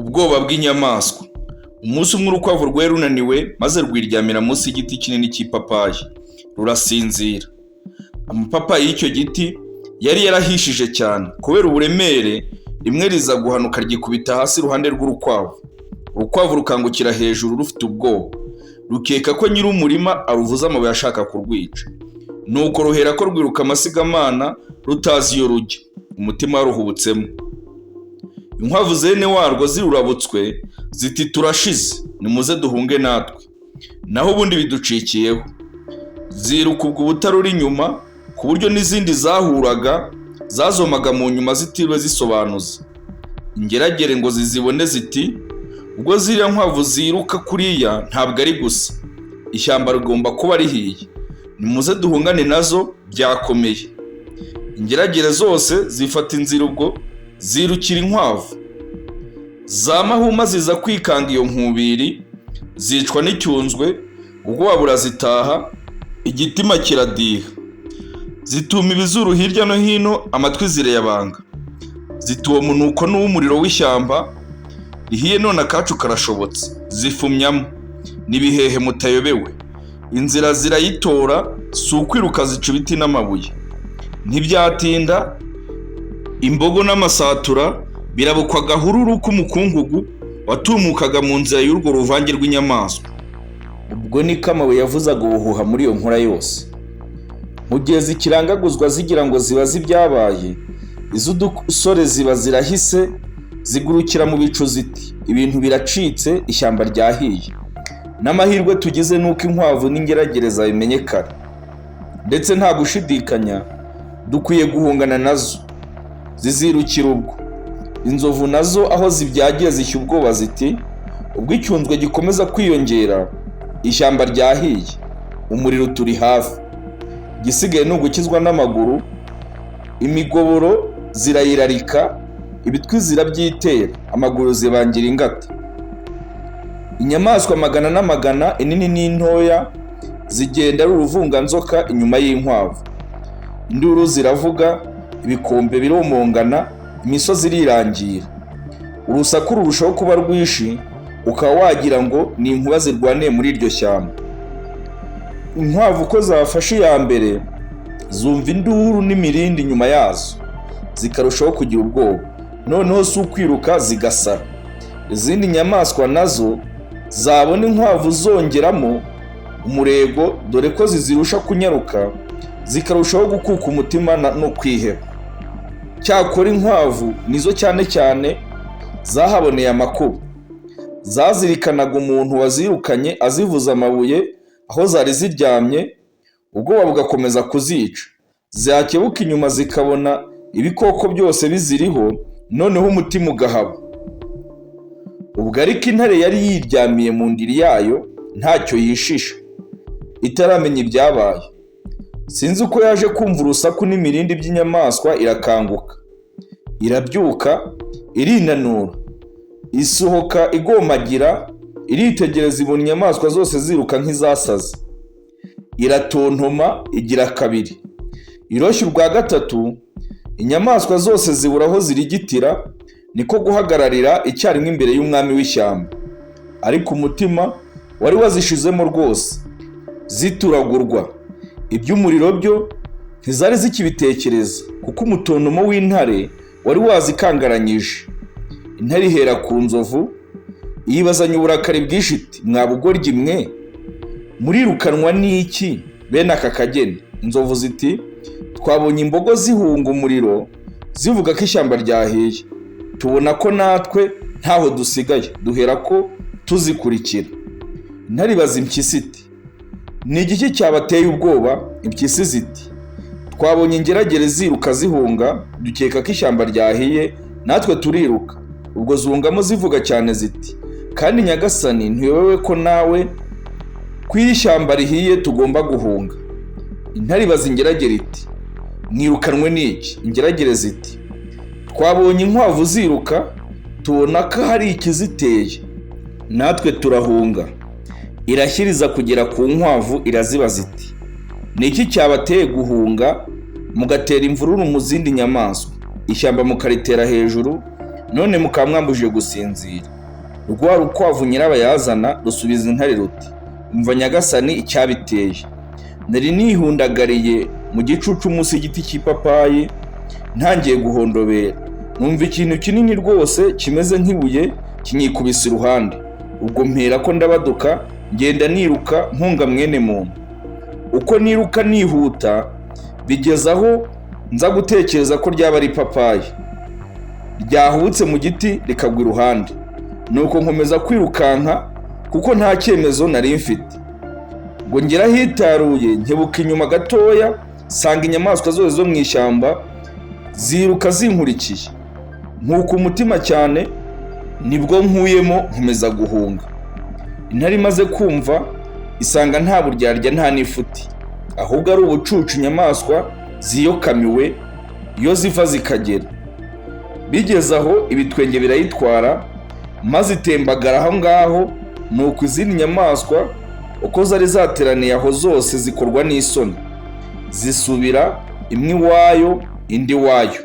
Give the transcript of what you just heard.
Ubwoba bw'inyamaswa. Umunsi umwe urukwavu rwari runaniwe maze rwiryamira munsi y'igiti kinini cy'ipapayi, rurasinzira. Amapapayi y'icyo giti yari yarahishije cyane kubera uburemere, rimwe riza guhanuka ryikubita hasi iruhande rw'urukwavu. Urukwavu rukangukira hejuru rufite ubwoba, rukeka ko nyir'umurima aruvuza amabuye ashaka kurwica. Nuko ruherako rwiruka amasigamana rutazi iyo rujya, umutima waruhubutsemo. Inkwavu zene warwo zirurabutswe ziti: "Turashize, nimuze duhunge natwe, naho ubundi biducikiyeho." Ziruka ubwo ubutarura inyuma, ku buryo n'izindi zahuraga zazomaga mu nyuma zitiriwe zisobanuza. Ingeragere ngo zizibone ziti: "Ubwo ziriya nkwavu ziruka kuriya ntabwo ari gusa, ishyamba rigomba kuba rihiye, nimuze duhungane nazo byakomeye." Ingeragere zose zifata inzira ubwo zirukira inkwavu. Za mahuma ziza kwikanga iyo nkubiri, zicwa n'icyunzwe, ubwoba burazitaha, igitima kiradiha. Zituma ibizuru hirya no hino, amatwi zirayabanga. Ziti: "Uwo munuko ni uw'umuriro w'ishyamba rihiye, none akacu karashobotse." Zifumyamo n'ibihehe mutayobewe. Inzira zirayitora, si ukwiruka zica ibiti n'amabuye. Ntibyatinda, imbogo n'amasatura birabukwa agahururu k'umukungugu watumukaga mu nzira y'urwo ruvange rw'inyamaswa. Ubwo niko amabuye yavuzaga ubuhuha muri iyo nkura yose. Mu gihe zikirangaguzwa zigira ngo zibaze ibyabaye, iz'udusore ziba zirahise zigurukira mu bicu ziti: "Ibintu biracitse, ishyamba ryahiye. N'amahirwe tugize ni uko inkwavu n'ingeragere zabimenye kare. Ndetse nta gushidikanya dukwiye guhungana nazo." Zizirukira ubwo. Inzovu nazo aho zibyagiye zishya ubwoba ziti: "Ubwo icyunzwe gikomeza kwiyongera, ishyamba ryahiye, umuriro uturi hafi, igisigaye ni ugukizwa n'amaguru." Imigoboro zirayirarika, ibitwi zirabyitera, amaguru zibangira ingata. Inyamaswa magana n'amagana, inini n'intoya, zigenda ari uruvunganzoka inyuma y'inkwavu. Induru ziravuga, ibikombe biromongana, imisozi irirangira. Urusaku rurushaho kuba rwinshi, ukaba wagira ngo ni inkuba zirwaniye muri iryo shyamba. Inkwavu uko zafashe iya mbere, zumva induru n'imirindi inyuma yazo, zikarushaho kugira ubwoba. Noneho si ukwiruka, zigasara. Izindi nyamaswa nazo zabona inkwavu zongeramo umurego, dore ko zizirusha kunyaruka, zikarushaho gukuka umutima no kwiheba. Cyakora inkwavu nizo cyane cyane zahaboneye amakuba. Zazirikanaga umuntu wazirukanye azivuza amabuye aho zari ziryamye, ubwoba bugakomeza kuzica. Zakebuka inyuma zikabona ibikoko byose biziriho, noneho umutima ugahaba. Ubwo ariko intare yari yiryamiye mu ndiri yayo ntacyo yishisha, itaramenya ibyabaye. Sinzi uko yaje kumva urusaku n'imirindi by'inyamaswa, irakanguka, irabyuka, irinanura, isohoka igomagira, iritegereza, ibona inyamaswa zose ziruka nk'izasaze. Iratontoma igira kabiri, iroshya urwa gatatu, inyamaswa zose zibura aho zirigitira, niko guhagararira icyarimwe imbere y'umwami w'ishyamba. Ariko umutima wari wazishizemo rwose, zituragurwa. Iby'umuriro byo ntizari zikibitekereza, kuko umutontomo w'intare wari wazikangaranyije. Intare ihera ku nzovu, yibazanya uburakari bwinshi iti: "Mwa bugoryi mwe, murirukanwa n'iki bene aka kageni?" Inzovu ziti: "Twabonye imbogo zihunga umuriro zivuga ko ishyamba ryahiye, tubona ko natwe ntaho dusigaye, duhera ko tuzikurikira." Intare ibaza impyisi iti: "Ni igiki cyabateye ubwoba?" Impyisi ziti: "Twabonye ingeragere ziruka zihunga, dukeka ko ishyamba ryahiye, natwe turiruka." Ubwo zungamo zivuga cyane ziti: "Kandi nyagasani, ntuyobewe ko nawe ko iyo ishyamba rihiye tugomba guhunga." Intare ibaza ingeragere iti: "Mwirukanwe n'iki?" Ingeragere ziti: "Twabonye inkwavu ziruka, tubona ko hari ikiziteye, natwe turahunga." Irashyiriza kugera ku nkwavu, irazibaza iti: "Ni iki cyabateye guhunga, mugatera imvururu mu zindi nyamaswa, ishyamba mukaritera hejuru?" None mukaba mwambujije gusinzira. Rwa rukwavu nyirabayazana rusubiza intare ruti: "Umva nyagasani, icyabiteye: nari nihundagariye mu gicucu munsi y'igiti cy'ipapayi, ntangiye guhondobera, numva ikintu kinini rwose kimeze nk'ibuye kinyikubise iruhande. Ubwo mpera ko ndabaduka, ngenda niruka mpunga mwene muntu. Uko niruka nihuta, bigeze aho nza gutekereza ko ryaba ari ipapayi ryahubutse mu giti rikagwa iruhande. Nuko nkomeza kwirukanka kuko nta cyemezo nari mfite. Ngo ngere ahitaruye, nkebuka inyuma gatoya, nsanga inyamaswa zose zo mu ishyamba ziruka zinkurikiye. Nkuka umutima cyane, nibwo nkuyemo nkomeza guhunga." Intare imaze kumva, isanga nta buryarya nta n'ifuti, ahubwo ari ubucucu inyamaswa ziyokamiwe iyo ziva zikagera. Bigeze aho, ibitwenge birayitwara, maze itembagara aho ngaho. Nuko izindi nyamaswa uko zari zateraniye aho zose zikorwa n'isoni, zisubira imwe iwayo, indi iwayo.